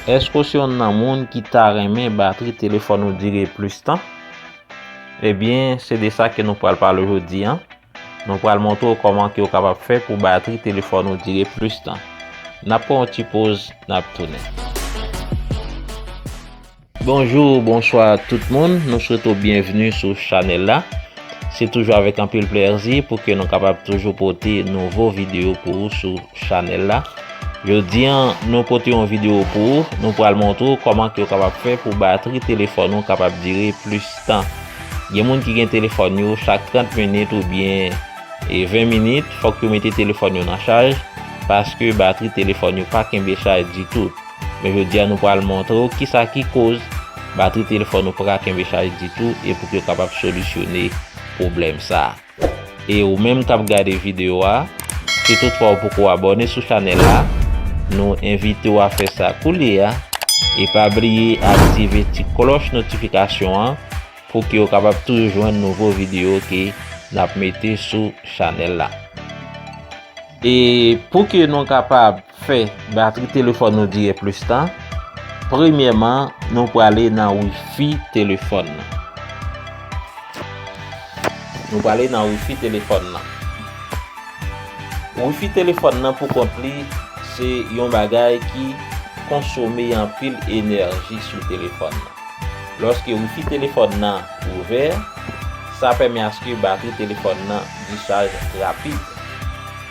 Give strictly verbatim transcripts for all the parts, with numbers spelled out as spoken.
Èske w se youn nan moun ki ta renmen batri telefòn ou dire plis tan? Ebyen, se de sa ke nou pral pale jodi a. Nou pral montre w kòman ke w kapab fè pou batri telefòn ou dire plis tan. N ap pran yon ti poz, n ap tounen. Bonjou, bonswa tout moun. Nou swete w byenvni sou chanèl la. Se toujou avèk anpil plèzi pou ke nou kapab toujou pote nouvo videyo pou ou sou chanèl la. Jodi a, nou pote yon videyo pou ou. Nou pral montre w kòman ke w kapab fè pou batri telefòn ou kapab dire plis tan. Gen moun ki gen telefòn yo, chak trant minit oubyen, e, ven minit, fòk yo mete telefòn yo nan chaj, paske batri telefòn yo pa kenbe chaj ditou. Men jodi a, nou pral montre w kisa ki koz batri telefòn ou pa ka kenbe chaj ditou e pou ke w kapab solisyone pwoblèm sa a. E ou menm k ap gade videyo a, si toutfwa ou poko abòne sou chanèl la, nou envite w a fè sa koulye a. E pa bliye aktive ti klòch notifikasyon an pou ke w kapab toujou jwenn nouvo videyo ke n ap mete sou chanèl la. E pou ke nou kapab fè batri telefòn nou dire plis tan, premyèman, nou prale nan wifi telefòn nan. Nou prale nan wifi telefòn nan. Wifi telefòn nan pou kont li, se yon bagay ki konsome anpil enèji sou telefòn nan. Lòske wifi telefòn nan ouvè, sa pèmè aske batri telefòn nan dichaj rapid.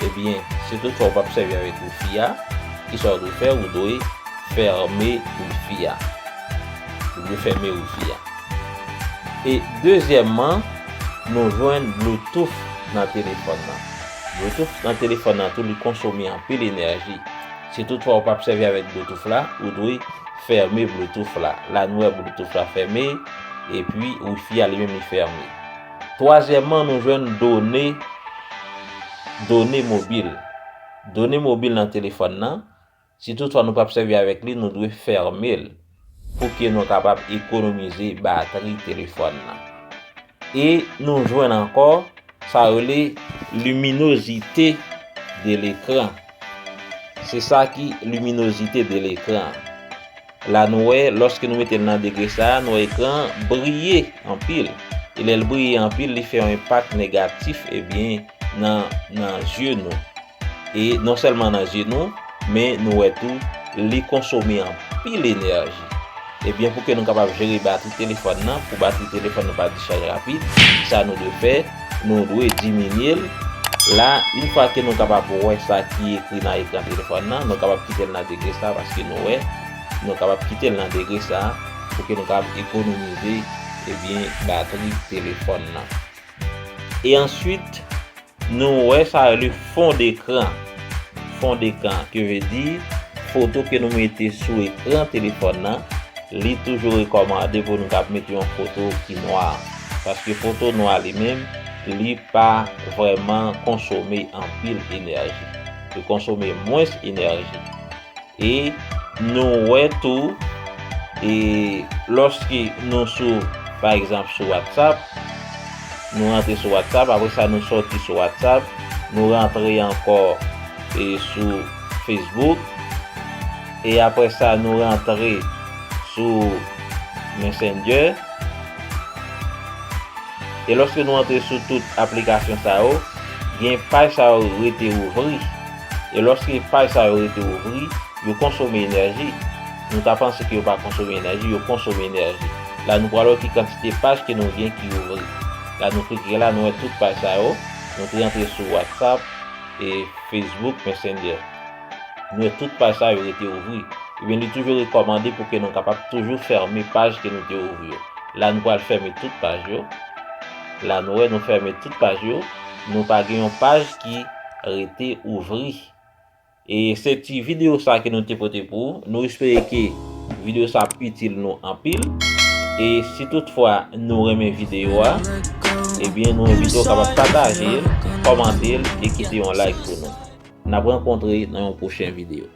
Ebyen, si toutfwa w p ap sèvi avèk wifi a, kisa w dwe fè? Ou dwe fèmen wifi a. Ou dwe fèmen wifi a. E dezyèmman, nou jwenn Bluetooth nan telefòn nan. Bluetooth nan telefòn nan tou, li konsome anpil enèji. Si toutfwa w p ap sèvi avèk Bluetooth la, ou dwe fèmen Bluetooth la. La nou wè Bluetooth la fèmen, epi wifi a li menm li fèmen. Twazyèmman, nou jwenn done, done mobil. Done mobil nan telefòn nan, si toutfwa nou p ap sèvi avèk li, nou dwe fèmen l pou ke nou kapab ekonomize batri telefòn nan. E nou jwenn ankò sa yo rele luminosité de l'écran. Se sa ki luminosité de l'écran. La nou wè, lòske nou mete l nan degre sa a, nou wè ekran an briye anpil. E lè l briye anpil, li fè yon enpak negatif, ebyen, nan, nan zye nou. E non sèlman nan zye nou, men nou wè tou, li konsome anpil enèji. Ebyen, pou ke nou kapab jere batri telefòn nan, pou batri telefòn nou pa dichaj rapid, sa nou dwe fè, nou dwe diminye l. La, yon fwa ke nou kapab wè sa ki ekri nan ekran telefòn nan, nou kapab kite l nan degre sa, paske nou wè, nou kapab kite l nan degre sa, pou ke nou kapab ekonomize, ebyen, batri telefòn nan. E answit, nou wè sa rele fond d'écran. Fond d'écran, ki vle di foto ke nou mete sou ekran telefòn nan, li toujou rekòmande pou nou kab mete yon foto ki nwa. Paske foto nwa li menm, li pa vrèman konsome anpil enèji. Li konsome mwens enèji. E nou wè tou, e lòske nou sou, pa egzanp, sou WhatsApp, nou rantre sou WhatsApp, apre sa nou sòti sou WhatsApp, nou rantre ankò, e sou Facebook, e apre sa nou rantre sou Messenger. E lòske nou antre sou tout aplikasyon sa yo, gen paj sa yo rete ouvri. E lòske paj sa yo rete ouvri, yo konsome enèji. Nou ta panse ke yo pa konsome enèji, yo konsome enèji. La nou pral wè ki kantite paj ke nou gen ki ouvri. La nou klike la, nou wè tout paj sa yo. Nou te antre sou WhatsApp, e Facebook, Messenger. Nou wè tout paj sa yo rete ouvri. Ebyen, li toujou rekòmande pou ke nou kapab toujou fèmen paj ke nou te ouvri yo. La nou pral fèmen tout paj yo. La nou wè nou fèmen tout paj yo. Nou pa gen yon paj ki rete ouvri. E se ti videyo sa ke nou te pote pou ou. Nou espere ke videyo sa ap itil nou anpil. E si toutfwa nou renmen videyo a, ebyen nou envite w kapab pataje l, kòmante l e kite yon like pou nou. N ap rankontre nan yon pwochen videyo.